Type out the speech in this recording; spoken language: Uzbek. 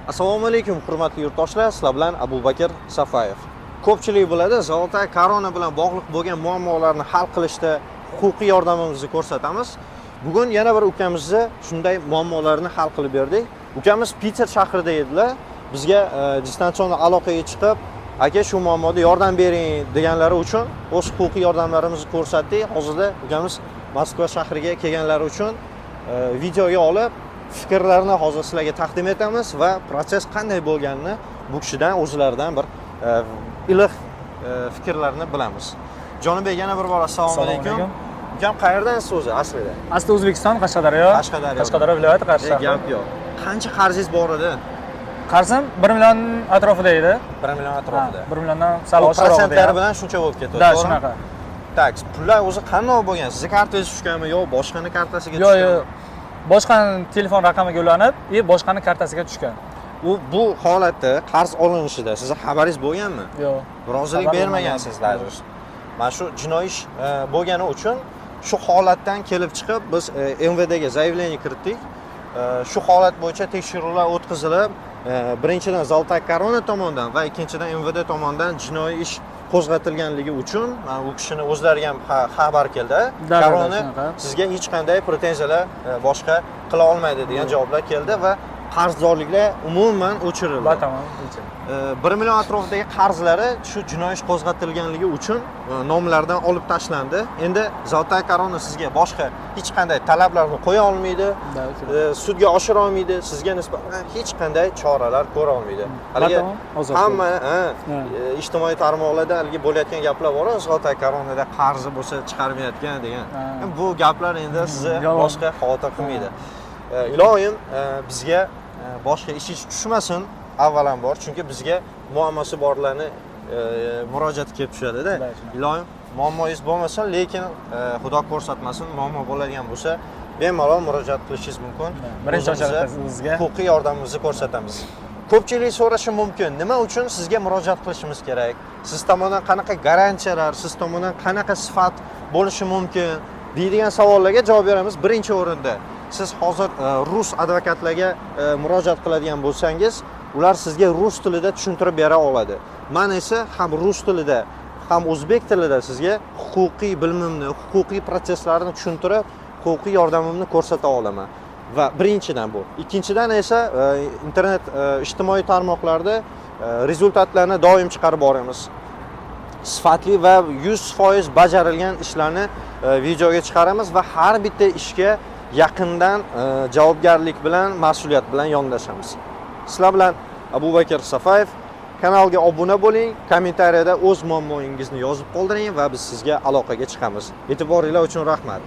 Assalomu alaykum, hurmatli yurtdoshlar, sizlar bilan Abu Bakr Safayev. Ko'pchilik biladi, "Золотая корона" bilan bog'liq bo'lgan muammolarni hal qilishda huquqiy yordamimizni ko'rsatamiz. Bugun yana bir ukamizni shunday muammolarni hal qilib berdik. Ukamiz Piter shahrida edilar. Bizga дистанционно aloqaga chiqib, aka, shu muammoda yordam bering deganlari uchun o'z huquqiy yordamlarimizni ko'rsatdik. Hozirda ukamiz Moskva shahriga kelganlari uchun videoga olib, fikrlarini hozir sizlarga taqdim etamiz va protsess qanday bo'lganini bu kishidan o'zlaridan bir iliq fikrlarni bilamiz. Jonibek, yana bir bor assalomu Assalomu alaykum. alaykum. Ukam, qayerdansiz o'zi aslida? Asli O'zbekiston, Qashqadaryo. Qashqadaryo. Qashqadaryo viloyati, Qarshi shahri. Gap yo'q. Qancha qarzingiz bor edi? Qarzim 1 million atrofida edi. 1 million atrofida. Ha, 1 milliondan sal U oshiqroq edi. Prosentlari bilan shuncha bo'lib ketdi, Да, to'g'rimi? shunaqa. Так, pullar o'zi qanday bo'lgan? Sizni kartangizga tushganmi yo boshqani kartasiga Yo'q, tushganmi? yo'q. Boshqani telefon raqamiga ulanib, и boshqani kartasiga tushgan. U bu holatda qarz olinishida sizni xabaringiz bo'lganmi? Yo'q. Rozilik Xabar bermagansiz bo'lmagan. Даже. Mana shu jinoiy ish bo'lgani uchun shu holatdan kelib chiqib biz МВД ga заявление kiritdik. Shu holat bo'yicha tekshiruvlar o'tkazilib, birinchidan "Золотая корона" tomonidan va ikkinchidan МВД tomonidan jinoiy ish qo'zg'atilganligi uchun mana u kishini o'zlariga ham xabar keldi. Да, Корона shunaqa. sizga hech qanday pretenziyalar boshqa qila olmaydi degan javoblar keldi va qarzdorliklar umuman o'chirildi. Batamom. 1 million atrofidagi qarzlari shu jinoiy ish qo'zg'atilganligi uchun nomlaridan olib tashlandi. Endi "Золотая корона" sizga boshqa hech qanday talablarni qo'ya olmaydi, sudga oshira olmaydi, sizga nisbatan hech qanday choralar ko'ra olmaydi. Haligi Batamom, ozod. hamma ha, Ha. ijtimoiy tarmoqlarda haligi bo'layotgan gaplar bor, "Золотая корона" da qarzi bo'lsa chiqarmayotgan degan. Ha. Bu gaplar endi sizni Yolg'on. boshqa xavotir qilmaydi. Iloyim bizga boshqa ish tushmasin avvalambor, chunki bizga muammosi borlarni murojaati kelib tushadida. Да, shunaqa. Iloyim muammoyingiz bo'lmasin, lekin xudo ko'rsatmasin, muammo bo'ladigan bo'lsa, bemalol murojaat qilishingiz mumkin. Birinchi O'zimizni ochadi bizga. huquqiy yordamimizni ko'rsatamiz. Ko'pchilik so'rashi mumkin, nima uchun sizga murojaat qilishimiz kerak, siz tomonidan qanaqa garantiyalar, siz tomonidan qanaqa sifat bo'lishi mumkin deydigan savollarga javob beramiz. Birinchi o'rinda, siz hozir rus advokatlarga murojaat qiladigan bo'lsangiz, ular sizga rus tilida tushuntirib bera oladi. Man esa ham rus tilida, ham o'zbek tilida sizga huquqiy bilimimni, huquqiy protsesslarni tushuntirib, huquqiy yordamimni ko'rsata olaman. Va birinchidan bu. Ikkinchidan esa internet, ijtimoiy tarmoqlarda результат larni doim chiqarib boramiz. Sifatli va 100% bajarilgan ishlarni videoga chiqaramiz va har bitta ishga yaqindan javobgarlik bilan, mas'uliyat bilan yondashamiz. Sizlar bilan Abu Bakr Safayev. Kanalga obuna bo'ling, kommentariyada o'z muammoyingizni yozib qoldiring va biz sizga aloqaga chiqamiz. E'tiboringlar uchun rahmat.